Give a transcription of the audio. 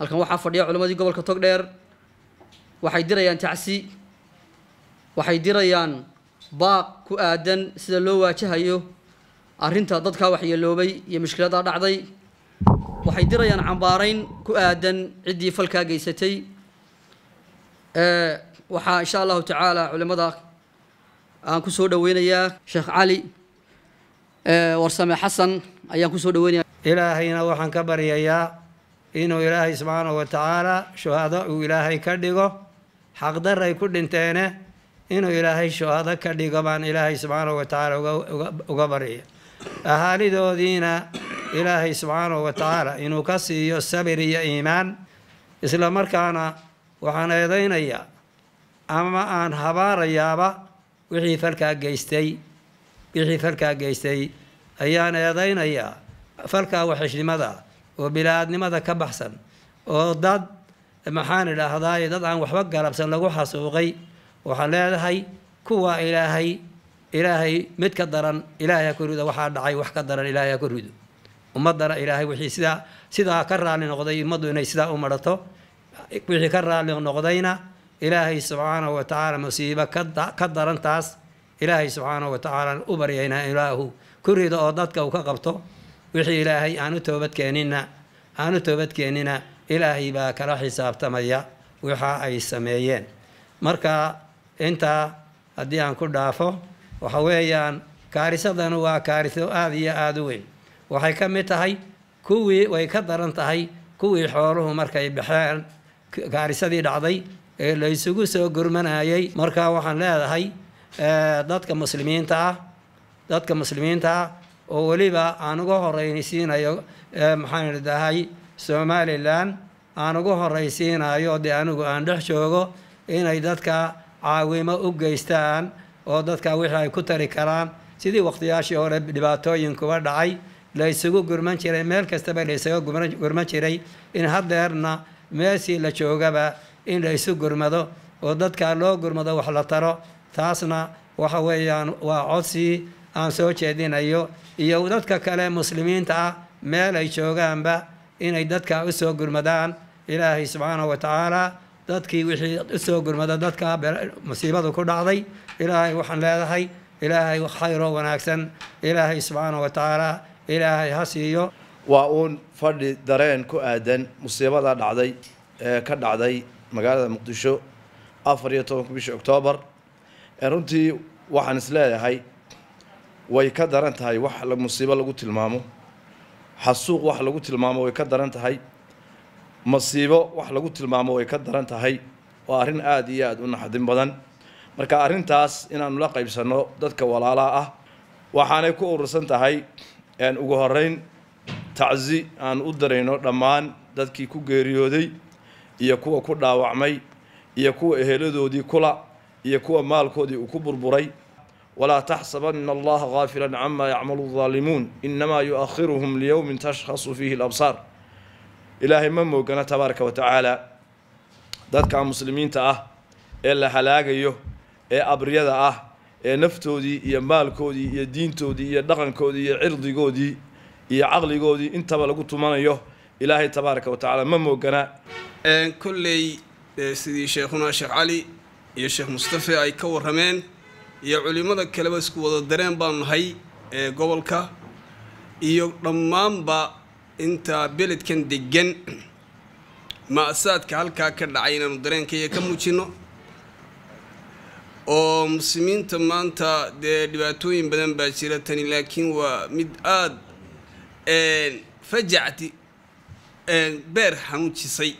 Halkan waxaa fadhiya culimmadii gobolka Togdheer. Waxay dirayaan tacsi, waxay dirayaan baaq ku aadan sida loo waajahayo arrinta dadkaa waxyeeloobay iyo mushkiladdaa dhacday. Waxay dirayaan cambaarayn ku aadan ciddii falkaa geysatay. Waxaa insha Allahu tacaala culimmada aan ku soo dhaweynayaa Sheekh Cali Warsame Xasan ayaan kusoo dhaweynaya. Ilaahayna waxaan ka baryayaa inuu Ilaahay subxaanahu wa tacaala shuhado uu Ilaahay ka dhigo. Xaqdaray ku dhinteene, inuu Ilaahay shuhado ka dhigo baan Ilaahay subxaanahu wa tacaala uga baryaya. Ahaalidoodiina Ilaahay subxaanahu wa tacaala inuu ka siiyo sabir iyo iimaan. Isla markaana waxaan eedaynayaa ama aan habaarayaaba wixii falkaa geystay. Wixii falkaa geystay ayaan eedaynayaa. Falkaa waxishnimada oo bilaadnimada ka baxsan oo dad, maxaan idhaahdaay, dad aan waxba galabsan lagu xasuuqay, waxaan leedahay kuwa Ilaahay mid ka daran Ilaahay ha ku rido. Waxaa dhacay wax ka daran Ilaahay ha ku rido. Ummaddana Ilaahay wixii sidaa ka raalli noqday ummaddu inay sidaa u marato, wixii ka raalli noqdayna Ilaahay subxaanahu wa tacaala musiibo ka daran taas Ilaahay subxaanahu wa tacaala u baryaynaa Ilaahu ku rido oo dadka uu ka qabto. Wixii Ilaahay aan u toobadkeenina, aan u toobadkeenina, Ilaahay baa kala xisaabtamaya waxa ay sameeyeen. Marka intaa haddii aan ku dhaafo, waxa weeyaan kaarisadanu waa kaariso aada iyo aada u weyn. Waxay ka mid tahay kuwii, way ka daran tahay kuwii xooluhu markay baxeen, kaarisadii dhacday ee la isugu soo gurmanayay. Marka waxaan leedahay dadka muslimiinta ah, dadka muslimiinta ah oo weliba aan uga horeysiinayo, maxaan idhahay, Somaliland aan uga horeysiinayo, dee anigu aan dhex joogo, inay dadka caawimo u geystaan oo dadka wixii ay ku tari karaan, sidii waqtiyaashii hore dhibaatooyinkuba dhacay la isugu gurman jiray, meel kastaba la isaga gurman jiray, in haddeerna meeshii la joogaba in la isu gurmado oo dadka loo gurmado, wax la taro. Taasna waxa weeyaan waa codsi aan soo jeedinayo, iyo dadka kale muslimiinta ah meel ay joogaanba inay dadka usoo gurmadaan. Ilaahay subxaanahu wa tacaala dadkii wixii usoo gurmada dadka musiibadu ku dhacday, Ilaahay waxaan leedahay Ilaahay khayroo wanaagsan Ilaahay subxaanahu wa tacaala Ilaahay ha siiyo. Waa uun fadhi dareen ku aadan musiibada dhacday ee ka dhacday magaalada Muqdisho 14-ka bishii Oktoobar. Runtii waxaan is leeyahay way ka daran tahay wax musiibo lagu tilmaamo, xasuuq wax lagu tilmaamo way ka daran tahay, masiibo wax lagu tilmaamo way ka daran tahay. Waa arrin aada iyo aada u naxdin badan. Marka arrintaas inaanu la qaybsanno dadka walaalaha ah, waxaanay ku urursan tahay ugu horeyn tacsi aan u darayno dhammaan dadkii ku geeriyooday iyo kuwa ku dhaawacmay iyo kuwa eheladoodii kula iyo kuwa maalkoodii uu ku burburay. Walaa taxsabana Allaha gaafila cama yacmalu الظaalimuun, inamaa yu-akhiruhum liyowmin tashkhasu fiihi alabsaar. Ilaahay ma moogana tabaaraka wa tacaala dadka muslimiinta ah ee la halaagayo ee abriyada ah ee naftoodii iyo maalkoodii iyo diintoodii iyo dhaqankoodii iyo cirdigoodii iyo caqligoodii intaba lagu tumanayo. Ilaahay tabaaraka wa tacaala ma moogana. Kolley sidii sheekhuna Sheekh Cali iyo Sheekh Mustafe ay ka warrameen iyo culimmada kaleba, isku wada dareen baanu nahay ee gobolka iyo dhammaanba inta beledkan degan ma'saadka halkaa ka dhacay inaanu dareenkaya ka muujino. Oo muslimiinta maanta dee dhibaatooyin badan baa jira, tani laakiin waa mid aada fajacti beer xanuujisay.